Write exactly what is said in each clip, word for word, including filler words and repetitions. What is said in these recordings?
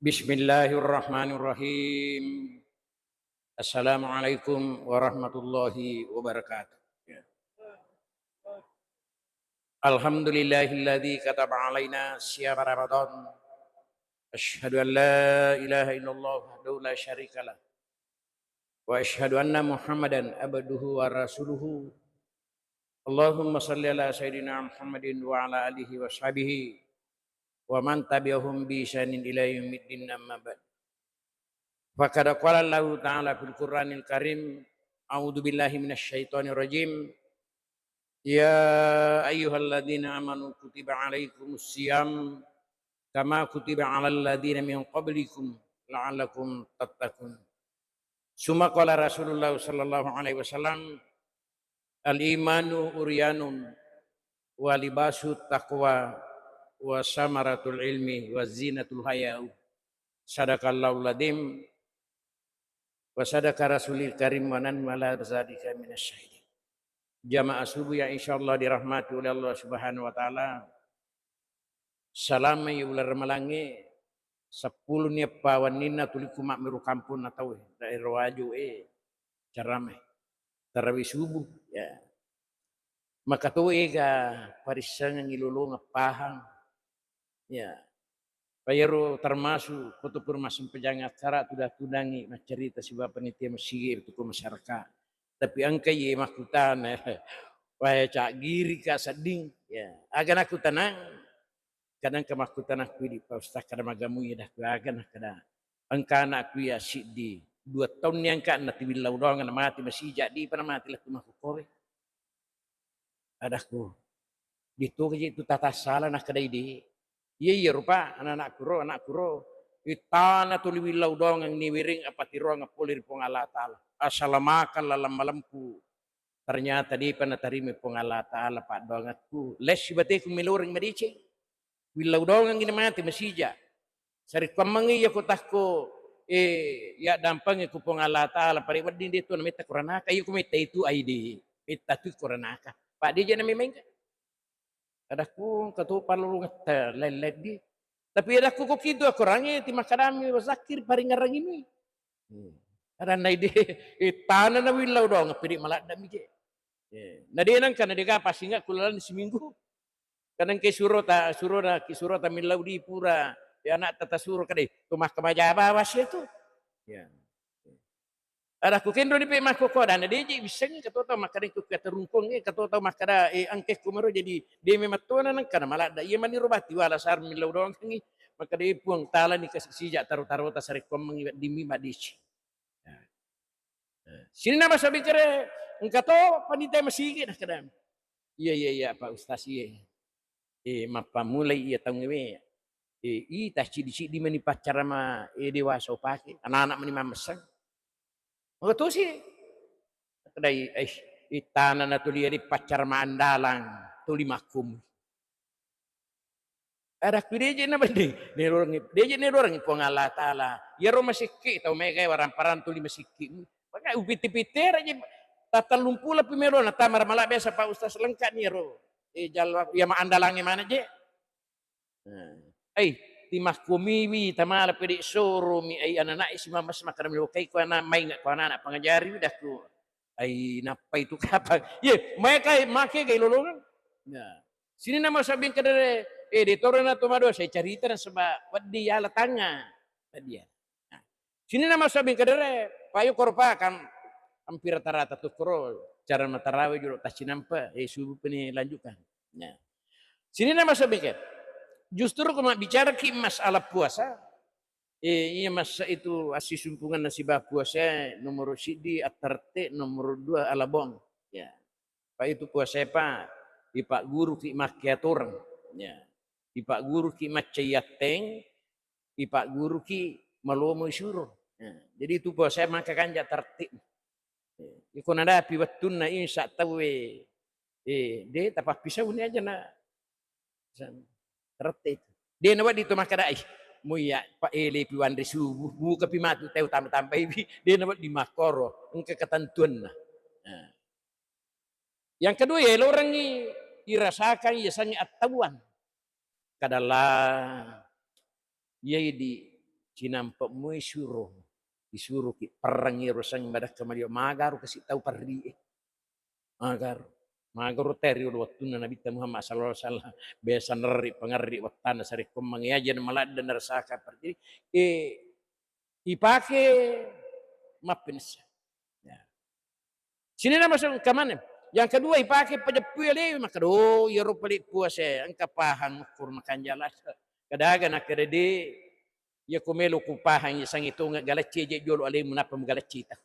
Bismillahirrahmanirrahim. Assalamualaikum warahmatullahi wabarakatuh. Alhamdulillahilladzi kataba alaina siyama Ramadan. Asyhadu an la ilaha illallah wahdahu la syarikalah. Wa asyhadu anna Muhammadan abduhu wa rasuluhu. Allahumma salli ala sayyidina Muhammadin wa ala alihi wa sahbihi wa man tabi'ahum bi ihsanin ila yaumiddin, amma ba'd. Faqad qala Allahu ta'ala fil Qur'anil Karim, a'udzu billahi minasy syaithanir rajim. Ya ayyuhalladzina amanu kutiba alaikumus siyam kama kutiba alal ladzina min qablikum la'allakum tattaqun. Summa qala Rasulullah sallallahu alaihi wasallam, "Al-imanu uryanun wa libasu taqwa wa samaratul ilmi wa zinatul haya'u." Sadaqallahul adzim wa sadaqa rasulil karim wa nahnu ala dzalika minasy syahidin. Jamaah subuh yang insyaallah dirahmati oleh Allah Subhanahu wa taala. Salama iya uleng ramalangnge, seppulo ni eppa wenninna tulikku mabbiru kamponna tauwe, daerah Wajo e, ceramah tarawih subuh, ya. Maka to ega parissengengngi lolongeng pahang, ya. Pa iyaro termasuk ko to pura massempajang acara, tuda-tudangngi maccarita sibawa panitia masigi, tu ko masyarakat. Tapi engka iye makkutana, wah, caggirika sedding, ya. Aga nakkutanang, kadang ke makkutanakku idi, Pak Ustaz, kada magamu iya dah, ku aga nakkada. Engka anakku iya siddi, dua taunni angka'na, tiwillau doang na mati masija, dipa na mati lettu makkukkoe. Adakku, ditugaji tu tata sala, nakkadai di. Iya, iya rupa, anak-anakku ro, anakku ro. Ittana tuli willau doang ni wiring apa tiroang pole ri Puang Allah Taala. Asalamakang lalang malempu. Ternyata dipa natarima Puang Allah Taala paddoangakku. Lessi bateku meloreng madeceng. Willau doangengngi na mate masija. Sarekkuammengngi iya ko takko, eh, yaddampengngi ku Puang Allah Taala, pare wedding de to nametta koranaka, iya ko metta itu aidi, metta tu koranaka. Pak deja na memeng. Adakku engka to pallolongetta lain-lain di. Tapi adakku ko kitu akorangnge ti makkadami wa zakir paringerrangimi. Hmm. Adanna ide, eh, tana na willau doang, pede maladdami je. Eh, na de nangka na dega pasingakku lalang siminggu. Kadang ke suro ta, suro na, ki suro ta millau di pura, ya, anak ta tasuro kadai, tu makkamaja bawa sia tu. Ya. Adakku kenro di pe makkokkoda, na deje wissengngi kato tau makkada ku katerungkongnge, kato tau makkada, eh, angkekku maro jadi de memettona nangka na maladda. Iya mani ro batti wala sar millau doangngi, makkada, eh, Puang Taala ni kasisija taro-tarota sarekkuammengngi weddimmi madeceng. Ya. Eh, sininna masa bikere, engka to panitia masigi, nakkadami. Iya, iya, iya, Pak Ustaz, iya. Eh, mappammulai iya taungnge we. Eh, ita ciddi-ciddi mani paccara ma, eh, dewasa upake, anak-anak mani mammesseng. Maka tosi. Kedai, eh, itana na tuli ri paccara ma andalang, tuli makkum. Adakku deje na bending, nerorengngi, deje nerorengngi Puang Allah Taala. Iyaro masikki tau mega waramparang tuli masikki. Maka upitti-pittera je, tatallumpulo pi melo na tamara mala biasa Pak Ustaz lengkap ni ro. Eh, jalla, ya ma andalangnge mana je. Nah. Ai, ti makkumiwi tamala pede soromi, ai, anak-anak isi mamas makkada melo kai ko anak mainga ko anak-anak pangajari dakku. Ai, nappa itu kapang. Ye, mai kai make gai lolongang. Nah. Sininna masa bingkadere, eh, de toro na to mado, saya carita nasaba wedding yala tangnga. Wedding ya. Nah. Sininna masa bingkadere, payo koro pa kan hampir rata-rata tu koro cara matarawe jolo tacinampa, eh, subuh peni lanjutkan. Nah. Sininna masa bingkadere. Justru ko mabbicara ki masalah puasa, eh, iya masa itu assisumpungan nasiba puasa nomor siddi attarte, nomor dua alabong. Ya. Pa itu puasae pa, ipagguruki makkeatoreng. Ya. Ipagguruki maccayatteng, ipagguruki malomo isuro. Ya. Jadi itu puasae maka kanja tertib. Ya. Iko nadapi wettunna insa tauwe, eh, de tapappisauni aja na rette itu. De nawedding to makkada, "Ih, muya pa ele pi wanre subuh, buka pi matu tau tamba-tambai wi." De nawedding makkoro, engka ketentuanna. Nah. Yang kedua, ya, lorengngi irasakan yasengnge attauan. Kadalla, iya idi Cinampe' mui suro, isuruki perrang iyaro sang madakka malio, magaro kasi tau parri e. Magaro. Magaro te riolo wettunna Nabitta Muhammad sallallahu alaihi wasallam. Biasa nerri pangerri wettanna sarekkoammengnge aja na maladde narasaka parri. Jadi, eh, ipake mappenessa. Ya. Sininna masuk engka maneng. Yang kedua, ipake pajeppui alewe, makkeda, "Oh, iyaro pale puasa, engka pahang ukur makanja ladde." Kadaga nakkeda, "De, iya ko melo kupahang, iya sangi tonga galecce je jolo alemu, nappa mugalecce ta."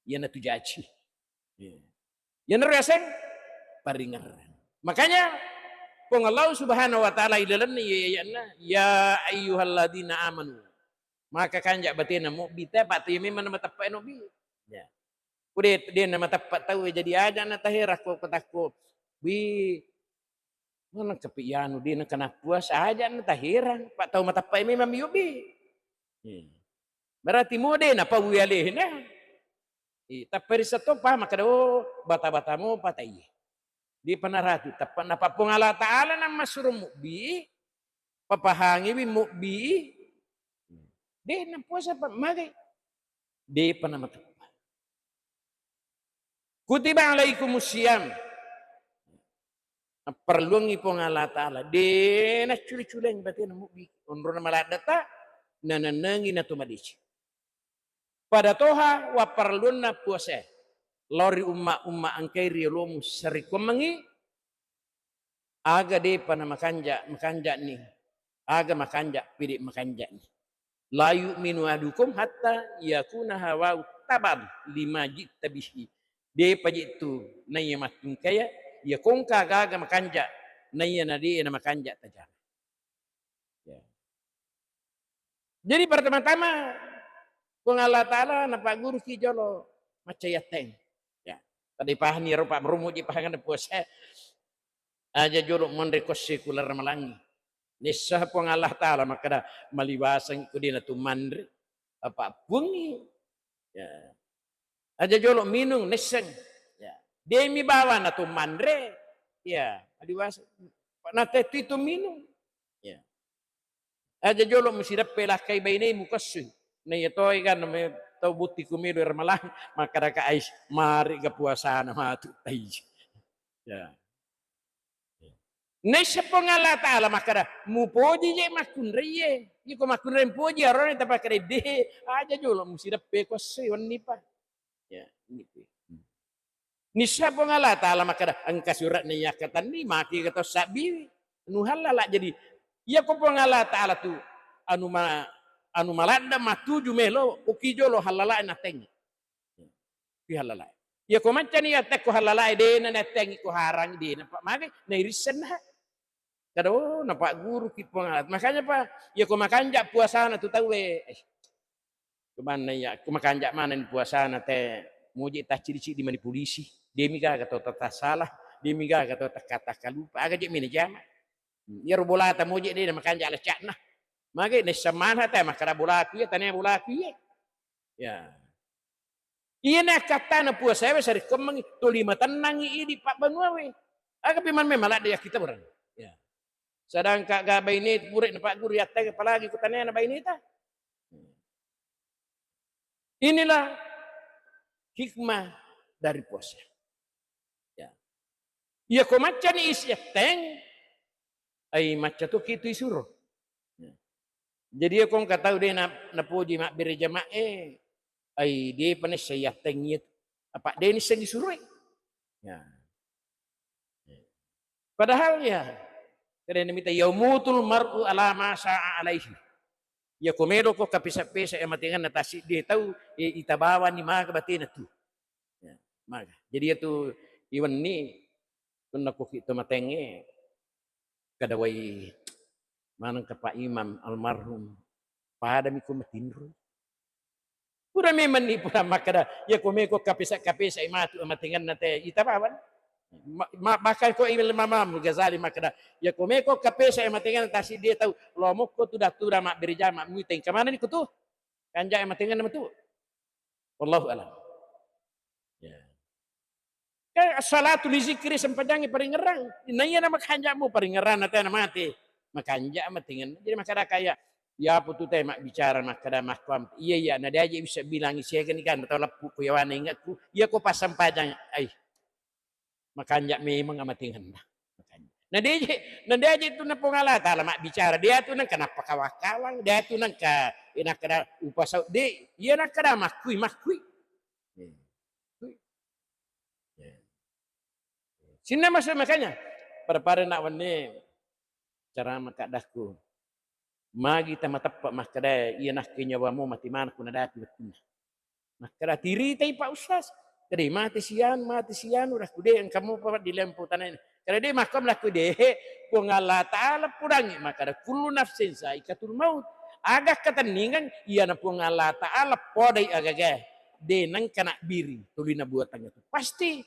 Iyanatu jaji. Iya. Iyanaro yaseng paringerrang. Makanya Puang Allah Subhanahu wa Ta'ala ilalenna iya ayatna, "Ya ayyuhalladzina amanu." Maka kanja batena mobbi, te, apa tu memang nama teppe nobbi. Ya. Kude, de na mateppa tau, jadi aja na taherang ko, ko takko. Wi, mana kepi anu, de na kena puasa, aja na taherang. Pak tau mateppa memang miobi. Hmm. Berarti mo de na pau alehna. Eh, tappa risa to pa makkeda, oh, bata-bata mo patai. Di panaratu, tappa napa Puang Allah Ta'ala na masuro mobbi, papahangiwi mobbi, de na puasa pa magai. Depa namateppa. Kutiba alaikumus siyam. Napparelluangngi Puang Allah Ta'ala. De naccule-culeang batena mubbi. Onrona maladdata, nanennengi natu madeceng. Pada toha wapparelluanna puasa lao ri umma-umma engkai ri olomu sarekkuammengngi, aga depa na makanja, makanja'ni, aga makanja, pede makanja'ni. La yu'minu ahadukum hatta yakuna hawahu taban lima ji'ta bihi. Depa je tu naiya mattungkaya, iya kongka aga-aga makanja, naiya na de na makanja tajama. Ya. Jadi pertama-tama Puang Allah Ta'ala napagguruki jolo maccayatteng. Ya. Tadi pahani rupa merumu ji pahangan puasa. Aja jolo monre kosse kular malangi. Nissa Puang Allah Ta'ala makkeda maliwaseng kudina tu manre. Apa pungi. Ya. Aja jolo minung nisseng. Ya. Demi bawa na tu manre. Ya, maliwaseng. Na tetu itu minung. Ya. Aja jolo musideppe lakkai bainemu kessui. Na iya toi kan me tau butti kumelo ramalang makkadaka ais mari ga puasana matu tai. Ya. Naisseng Puang Allah Ta'ala makkada mupoji je makkunraie. Iko makkunrai mupoji arone tapakkada de aja jolo musideppe kessui wenni pa. Ya, nitu. Nissa Puang Allah Ta'ala makkada engka suratna yakkatenni maki ga tau sabbiwi. Nu hallala jadi. Iya ko Puang Allah Ta'ala tu anu ma, anu maladda matuju melo uki jolo hallala natengi. Pi hallala. Iya ko mancani yattekko hallala dena natengi ko harang dena pa mage nairissenna. Kada, oh, napagguruki Puang Allah. Makanya pa, iya ko makanja puasana tu tauwe. Eh, kumanna iya, ko makanja maneng puasana te muji taccidi-cidi mani polisi. Demi gaga to tata salah, demi gaga to takka-takka lupa. Aga je mini jama. Iyaro bolata muji de na makanja lecakna. Mage nessa mana te makkada bolaku iya, tania bolaku iya. Ya. Iyana akkattana puasaewe sarekkuammengngi tuli matennangngi idi pabbanuawe. Aga pi manme maladde yakkita burang. Ya. Sedangkan ga baine pura napagguru yatteng apalagi kutaniana baineta. Inilah hikmah dari puasa. Ya. Iya ko maccani isi yatteng, ai macca toki tu isuro. Ya. Jadi iya ko engka tau de na, napoji mabbere jama'e, ai de pa nessa yatteng iya tu. Apa de nisseng isuroe. Ya. Padahal ya, kena mita yaumutul mar'u ala ma syaa alaihi. Ya ko melo ko kapesa-pesa ya matenganna tasiddi tau, e, itabawani maga batena tu. Ya, maga. Jadi ya tu iwenni kunna koki to matengnge kada wai maneng ka Pak Imam almarhum padami ko matinro. Pura memang ni pura makkada, ya ko meko kapesa-kapesa matu amatenganna te ita bawan. Ma, ma, bahkan ko Imam Ghazali makkada, ya ko meko kapesa amatenganna tasiddi tau, lomokko tu dattura mabbere jama muita engka maneng ni kutu. Kanja amatenganna matu. Wallahu alam. Ya. Kan as-salatu li zikri, sempajangnge paringerrang. Naiya na makanja'mu paringerrang na tena mate. Makanja matengenna. Jadi makkada kaya Iya putu te mabbicara makkeda makkuam, iya, iya, na diaje bisa bilangi siaga ni kan tau leppu ku yawana ingatku, iya ko passampajang, ai, makanja memang amatingenna. Na diaje, na diaje tu na Puang Allah Taala mabbicara, dia tu nang kenapa kawang-kawang, dia tu nang ka, eh, nakkeda upasau, de, iya nakkeda makkui, makkui. Eh, kui. Eh. Sinna maksud makanya, pada-pada nak wenni cara makadakku. Magi tamateppe makkeda, iya nakke nyawamu mati maneng ku nadati wettunna. Makkeda tiritai Pak Ustaz. Kede mati sian, mati sian, udah kude engkamu pa di lempu tanah ini. Kede de makkam laku de, Puang Allah Taala pudangi makkeda kullu nafsin saikatul maut. Aga katenningang iyana Puang Allah Taala podai agaga. De nengka nak biri, tulina buatang itu. Pasti.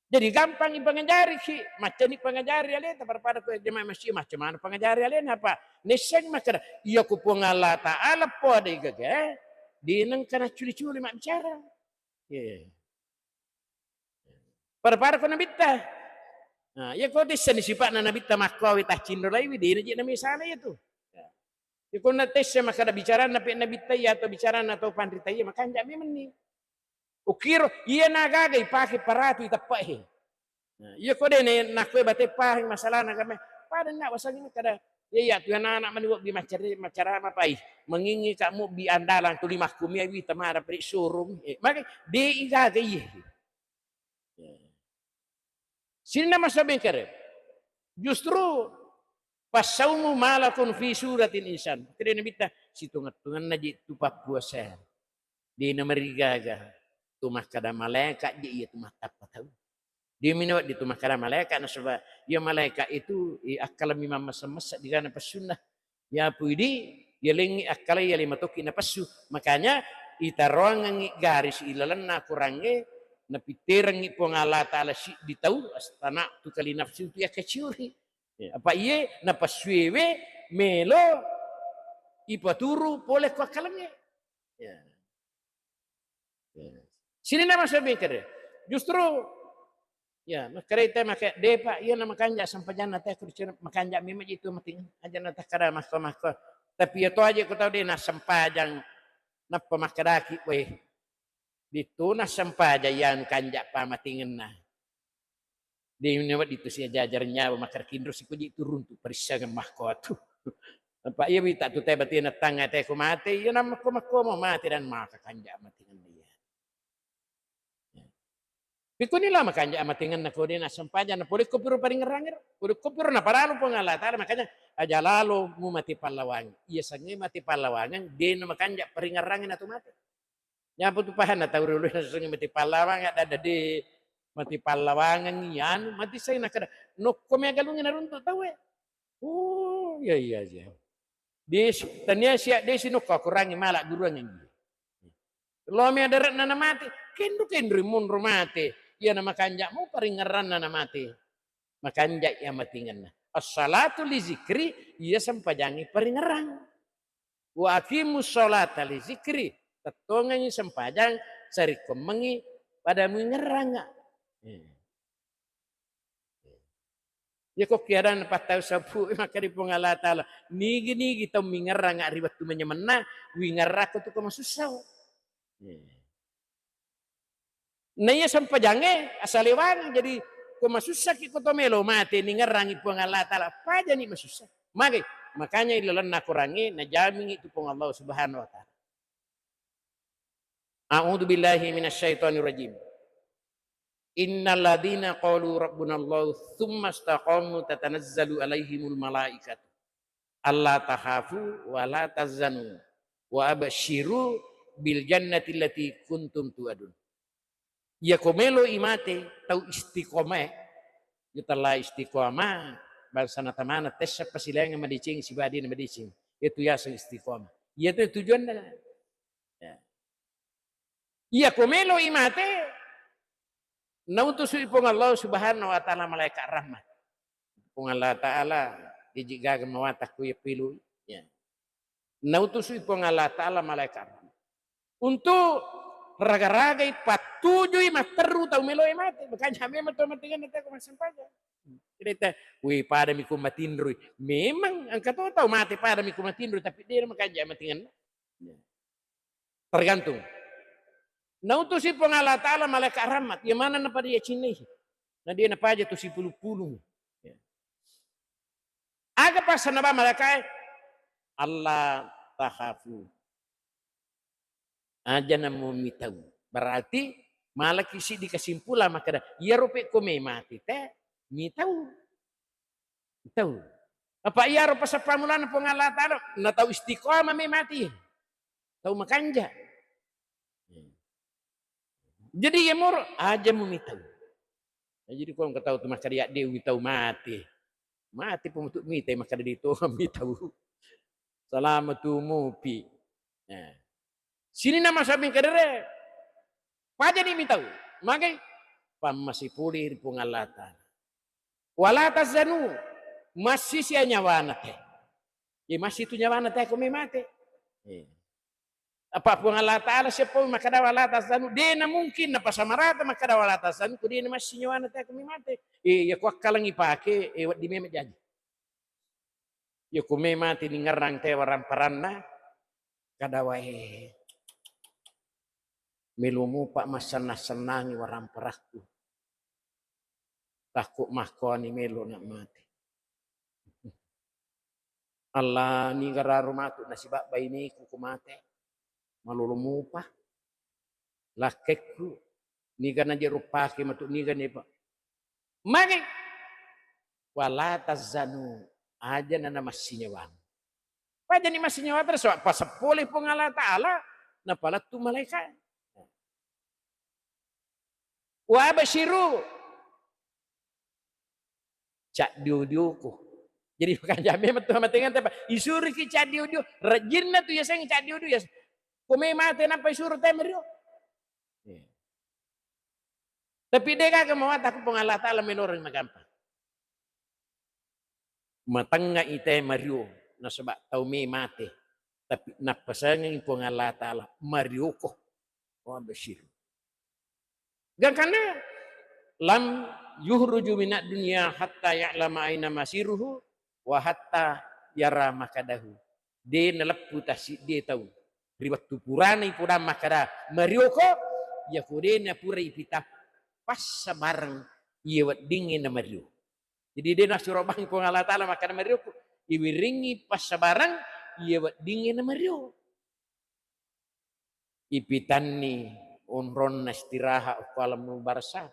Jadi gampang ipangajari ki, maccani pangajari aleta, pada-pada ko jamaah masjid, macam mana pangajari alena apa? Nesseng makkeda, iya ku Puang Allah Taala podai gaga, de nengka nacculi-culi mabbicara. Iya. Pada-pada ko nabitta. Nah, iya ko tessani sipa'na nabitta makkuawi taccinrolaiwi, de naji namisana iya tu. Ya. Iya ko natessa makkeda bicaranna pe nabitta iya atau bicaranna tau panrita iya, makanja memenni. Ukiro, iya nagaga ipake paratu iteppe'e. Nah, iya ko de ne nakkue bate paheng masalahna agama. Pada na wasangi kada. Iya, iya, tu anak-anak mani wobbi macere-, macarama pai. Mengingi ka mobbi andalang tuli makkumia wi tamara pri showroom. Eh, maka de igaga iya. Sininna massabengkere. Justru passaumu malakun fi suratil insan. Kede nabitta, situnget-tungenna ji tu pappuasa. De namarigaga. Tu makkada malaeka je iya tu mattappa tau. De mini wedding tu makkada malaeka nasaba iya malaeka itu, eh, akkalami mammessa-messa digana passunna. Yapu idi, yalengngi akkalai yale matokki napessu. Makanya itaroangengngi garis ilalenna Korangnge, napitterengngi Puang Allah Taala siddi tau, astana'tu kali nafsi tu yakkaciuri. Ya, apa iye napessuewe melo ipaturu pole ko akkalengnge. Ya. Sininna massabengkere. Justru, ya, makkedai te make, de, Pak, iya na makanja sempajanna te, aku dicana makanja memang itu penting. Aja na takkada makko-makko. Tapi iya to aja ku tau de na sempajang, nappa makkedaki, weh, ditu na sempajang yang kanja pamatingenna. De wedding tu siajajar nyawa makkeda kinro siko ji turun tu parissangeng makko atu. Apa iya wita tu te batina tangnga te ko mate, iya nammakko-makko mo mate dan maka kanja matingenna iya. Pikuni la makanja matingenna ko de na sempajang na pole ko piro paringerrang ero. Pole ko piro na paralu Puang Allah Taala makanya aja lalo mu mati pallawang. Iya sangnge mati pallawangeng de na makanja paringerrang na tu mate. Nyapa tu pahanna tau riolo nasengngi mati pallawang, ada, ada de mati pallawangeng, anu, mati sai nakkeda, nokko mega galungnge naruntu tauwe. Oh, iya, iya, iya. Desi, tania sia desi nokko akurangi mala guruangeng. Lo mega dare'na na mate, kenru-kenru monro mate. Iya na makanja mu paringerranna na mate. Makanja iya matingenna. As-salatu li zikri, iya sempajangi paringerrang. Wa aqimus sholata li zikri, tettongengngi sempajang sarekkoammengngi pada muingerranga. Eh. Iya ko kiadan pattau sapu makkeda Puang Allah Taala, nigi-nigi tau mingerranga ri wettu manyamenna, wingerrakko tu ko masussa. Eh. Naiya sempajangnge asalewangeng, jadi ko masussaki ko to melo mate ningerrangi Puang Allah Taala, pajani masussa. Magai? Makanya ilalenna Korangnge najamingi tu Puang Allah Subhanahu wa Taala. A'udzu billahi minasyaitonir rajim. Innal ladzina qalu rabbunallahu tsumma istaqamu tatanazzalu alaihimul malaikatu alla takhafu wa la tahzanu wa absyiru bil jannati allati kuntum tu'adun. Iya ko melo i mate tau istiqomae, iya tella istiqomah, bangsana tamana tessa pasilaingeng madeceng sibawa dena madeceng. Itu yaseng istiqomah. Iya tu tujuanna. Ya. Iya ko melo i mate, nautusui Puang Allah Subhanahu wa Taala malaikat rahmat. Puang Allah Taala, iji gaga mawatakku iya pilui. Ya. Nautusui Puang Allah Taala malaikat rahmat. Untuk raga-ragai pattujui matteru tau melo i mate. Makanya memang tau mate kan nanti aku masih panjang. Cerita, weh, padami ko matinroi. Memang engka to tau mate padami ko matinroi, tapi de' makanja matinganna. Tergantung. Nautusi Puang Allah Ta'ala malaikat rahmat, iya manenna pada iya cinnai. Na de' napaja tu sipulu-pulu. Aga passanna ba malaikae? Allah takhafu. Aja namo mitau. Berarti malaki siddi kesimpulan makkeda, iyaro pekko me mate te mitau. Mitau. Apa iyaro pasappamulanna Puang Allah Ta'ala, na tau istiqamah me mate. Tau makanja. Jadi iya moro aja mu mitau. Jadi ko engka tau tu makkeda, ya de' mitau mate. Mate po mutu mite makkeda de' to mitau. Salamatu mupi. Nah. Sininna masabbing kedere. Pajani mitau. Magai? Pammase pole ri Puang Allah Ta'ala. Wala tazanu. Massisia nyawana te. Ye massi tu nyawana te ko me mate. Eh. Apa Puang Allah Ta'ala seppo makkeda wala tazanu, de' na mungkin napasamarata makkeda wala tazanu ko de' na massi nyawana te ko me mate. Eh, iya ko akkalengi pake, eh, wedding me majaji. Iya ko me mate ningerang te waramparanna, kada wae. Melo mupa massennang-sennangi waramparakku. Takku makkoani melo na mate. Allah, niga raro matu nasibak baineku ko mate. Malolo mupa. Lakkekku. Niga naje ruppake matu, niga nepa. Magi? Wala tazanu, aja na namassinyawa. Pajani massinyawa terus, paseppole Puang Allah Ta'ala, napalettu malaikat. Wa absyiru. Caddio-dioko. Jadi, makanja memang tu matengante, Pak. Isuruki caddio-dio. Rajinna tu yasengngi caddio-dio, yas-, ko me mate nappa isuru te mario. Iya. Tapi de' gaga mawatang ko Puang Allah Ta'ala melorengngi magampang. Matengnga i te mario, nasaba tau me mate. Tapi nappasengengngi Puang Allah Ta'ala marioko. Wa absyir. Gangkanna, lam yukhruju minad dunya hatta ya'lama aina masiruhu wa hatta yara makadahu. De' naleppu tassiddie tau ri wettu purana ipodang makkeda marioko, iyako de' napura ipita passabareng iya weddingnge namario. Jadi de' nasuro bang Puang Allah Ta'ala makkeda marioko, iwiringngi passabareng iya weddingnge namario. Ipitanni onronna istirahat okko alam barzah.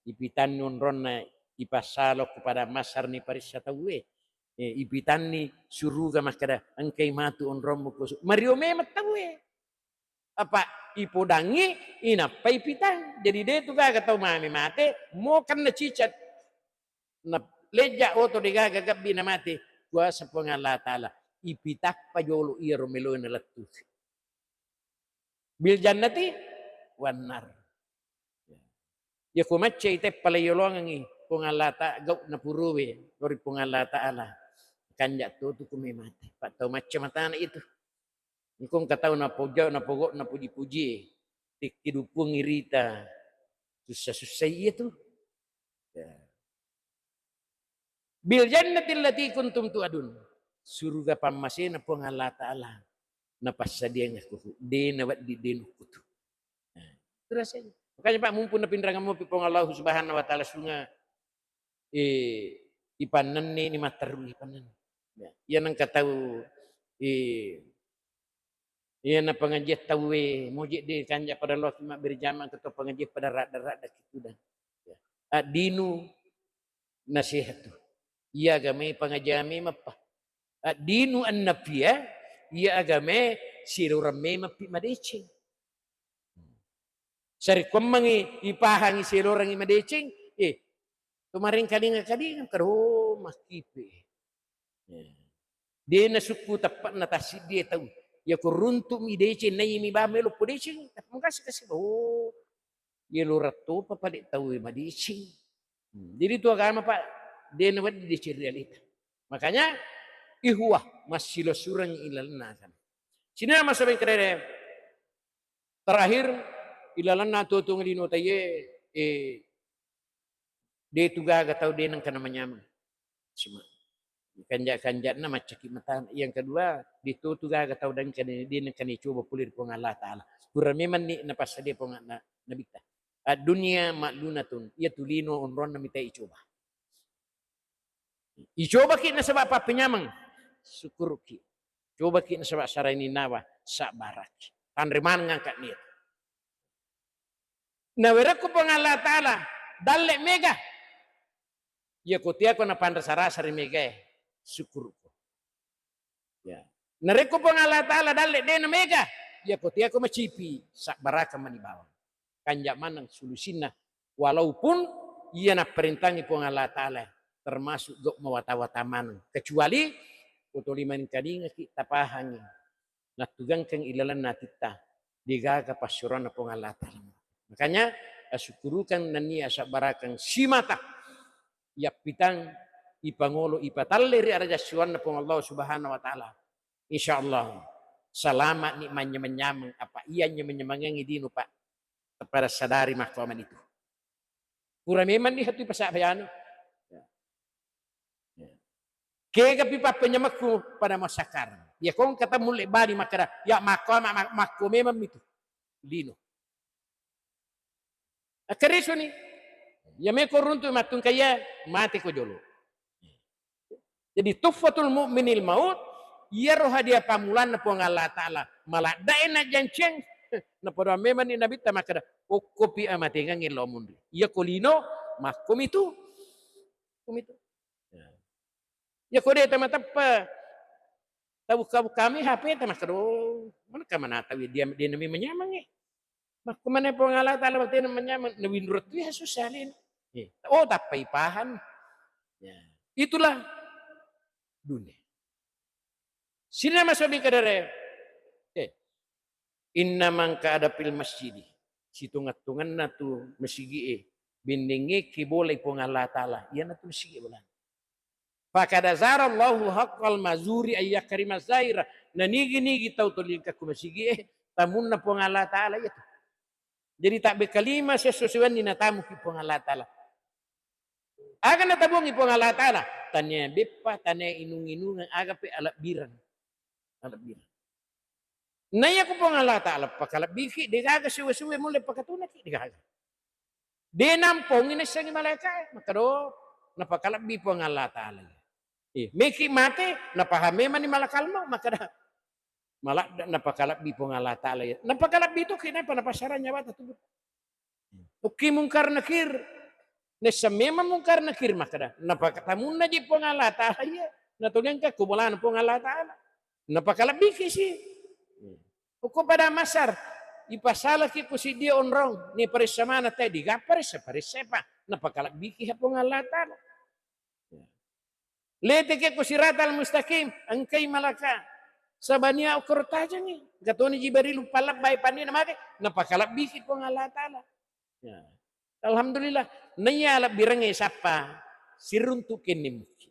Ipitanni onronna ipassala okko padang mahsyar ni parissa tauwe. Eh, ipitanni suruga makkeda, engkai matu onrommu ko su-, mario memang tauwe. Apa ipodangngi inappa ipitang. Jadi de' tu gaga tau mame mate, mokenna cicat. Na lejja oto de' gaga gabbi na mate, kuasa Puang Allah Ta'ala. Ipitappa jolo iyaro meloe nalettu. Bil jannati wan nar. Iya ko macca i teppa la yolongengngi Puang Allah Ta-, gau napuruwe lori Puang Allah Ta'ala. Kanja to tu ko me mate. Pak tau macca matana itu. Engko engka tau napojau, napogo, napuji-puji. Tikkidupungi rita. Sussa-sussa iya tu. Ya. Bil jannati allati kuntum tu'adun. Suruga pammasena Puang Allah Ta'ala. Napassadiang aku. De' nawedding de' nukkutu. Nah, itu rasanya. Makanya, Pak, mumpung napinrangang mopi Puang Allah Subhanahu wa Ta'ala sunga, eh, ipannenne ni matteru ipannenne. Ya, iya nengka tau, eh, iya na pengajian tauwe, moje de' kanja pada loki mabbere jama ke to pengajian pada radda-radda kitu dan. Ya. Addinu nasihat tu. Iya agamae pangajame mappa. Addinu annapia, iya agamae silorang memappi madeceng. Sarekkuammengngi ipahangi silorangngi madeceng, eh, to marengkalinga-kalinga karo makkipe. Eh. De' nasukku teppe'na tassiddie tau. Iya ko runtu'mi deceng, naimi ba melo podeceng, tapi mengkasi-kasi, oh, iya lorang topa pale tau madeceng. Hmm, jadi tu agama, Pak, de' nawedding deceng ri aleta. Makanya, ikhwah, massilosureng ilalenna agama. Sini masalah yang kedere. Terakhir, ilalenna tuo-tuong lino taiye, eh, de' tu gaga tau de' nengka namanyameng. Cuma kanja-kanja'na maccaki mata. Yang kedua, ditutu gaga tau dengkani, dengkani coba pole ri Puang Allah Ta'ala. Pura memang ni napassadia Puang na-, Nabitta. Ad-dunya ma'lunatun, iya tu lino onronna mitai coba. Icobaki nasaba pappenyameng, syukuruki. Cobaki nasaba saraini nawa, sabbaraki. Tanre maneng angka niat. Nawerekku Puang Allah Ta'ala, dalle mega. Iya ko tiako napanrasa-rasa ri megae, syukuruko. Ya. Narekko Puang Allah Ta'ala dalle de na mega, iya ko tiako macipi, sabbaraka mani bawang. Kanja maneng solusinna, walaupun iya napparentangi Puang Allah Ta'ala, termasuk gau mawata-wata maneng. Kecuali ko toli manengkaningaki tapahangi. Nattugangkeng ilalenna atitta, degaga passuroanna Puang Allah Ta'ala. Makanya, asyukurukan nennia asabbarakeng simata, yappitang ipangolo ipatalle ri arajassuanna Puang Allah Subhanahu wa Ta'ala. Insya Allah, salama ni manyameng-nyameng, apa iya nyameng-nyamengengi dino, Pak. Pada sadari makkuamani tu. Pura memang ni hatu pasabbayanu. Ya. Ya. Kegapi pappenyamekku pada masakareng. Ya kong kata mulle bali makkada, ya makko ma-, ma-, makko memang mitu. Lino. Akkaresuni. Ya meko runtu mattungkaya mate ko jolo. Jadi tuhfatul mu'minil maut, iyaro hadiah pammulanna Puang Allah Ta'ala. Maladdae najjanceng. Napada memang ni Nabitta makkada, okkopi amatengangnge lao munri. Iya ko lino, makko mitu. Kumitu. Ya. Ya ko de tamateppe. Tabukka-bukkami H P ta makkada, oh, mana ka manatawi dia, dia nami manyameng, eh. Makko mana Puang Allah Ta'ala batena manyameng, nawinrottu ya susah lin. Eh. Oh, tappai paham. Ya. Itulah dunia. Sina masuk di kadare. Eh. Inna mangka ada fil masjidi. Situnga-tunganna tu masigi'e. Bennengngeki bolai Puang Allah Ta'ala. Iyana tu masigi bolana. Fakada zarallahu haqqal mazuri ayyakarima zaira. Na nigi-nigi tau toli engka ku masigi'e, tamunna Puang Allah Ta'ala iya tu. Jadi tabbe kalima sesso sewenni natamuki Puang Allah Ta'ala. Aga natabuangi Puang Allah Ta'ala? Tania beppa, tania inung-inungan, aga pe alebbireng. Alebbireng. Naiya ku Puang Allah Ta'ala pakalebbiki, degaga suwe-suwe mulle pakatunaki, degaga. De nampongi naissengi malaikae, makkada, napakalebbi Puang Allah Ta'ala. Eh, meki mate, napahame mani malakal maut, makkada, maladda napakalebbi Puang Allah Ta'ala. Napakalebbi tu kenapa napassarang nyawata tubuh. Okki Mungkar Nakir. Nessa memang Mungkar Nakir makkada, napakatamunna ji Puang Allah Ta'ala iya. Natuli engka ku bolana Puang Allah Ta'ala. Napakalebbiki si. Okko pada masar, ipasalaki ku siddi onrong, ni paressa mana te, digappa ressa, paressa pa. Napakalebbiki ha Puang Allah Ta'ala. Leteke ku siratal mustaqim, engkai malaka. Sabania okoro tajengi. Gatoni Jibril upalebbai panni namake, napakalebbiki Puang Allah Ta'ala. Ya. Alhamdulillah. Naiya lebbirengnge sappa, siruntu kenni muki.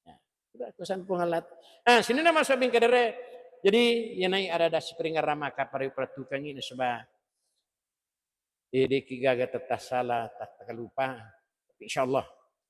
Ya. Sudah, kusan Puang Allah. Ah, sini nama suami kadere. Jadi, ya nai ada dasi peringatan maka pare peratukangi nasaba. Eh, de'ki gaga tetta sala, tak-, takkalupa. Tapi insyaallah.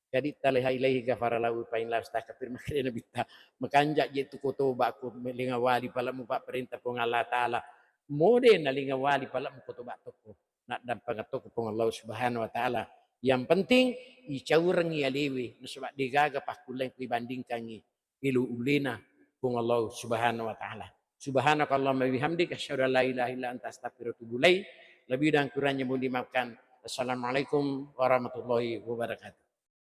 Jadi, taleha ilaihi ghafara lahu fa in lam yastakfir, makanya Nabitta, makanja je tu ko toba ko, melingawali pale'mu papparenta Puang Allah Ta'ala. Mode nalingawali pale'mu ko toba tokko. Naddampengeng tokko Puang Allah Subhanahu wa Ta'ala. Yang penting, icaurengi alewe, nasaba degaga pakkulleng ku ibandingkangi elo ulena Puang Allah Subhanahu wa Ta'ala. Subhanakallahumma bihamdik, asyhadu an la ilaha illa anta, astaghfiruka wa atubu ilaik. Lebih dan kurangnya mohon dimaafkan. Assalamualaikum warahmatullahi wabarakatuh.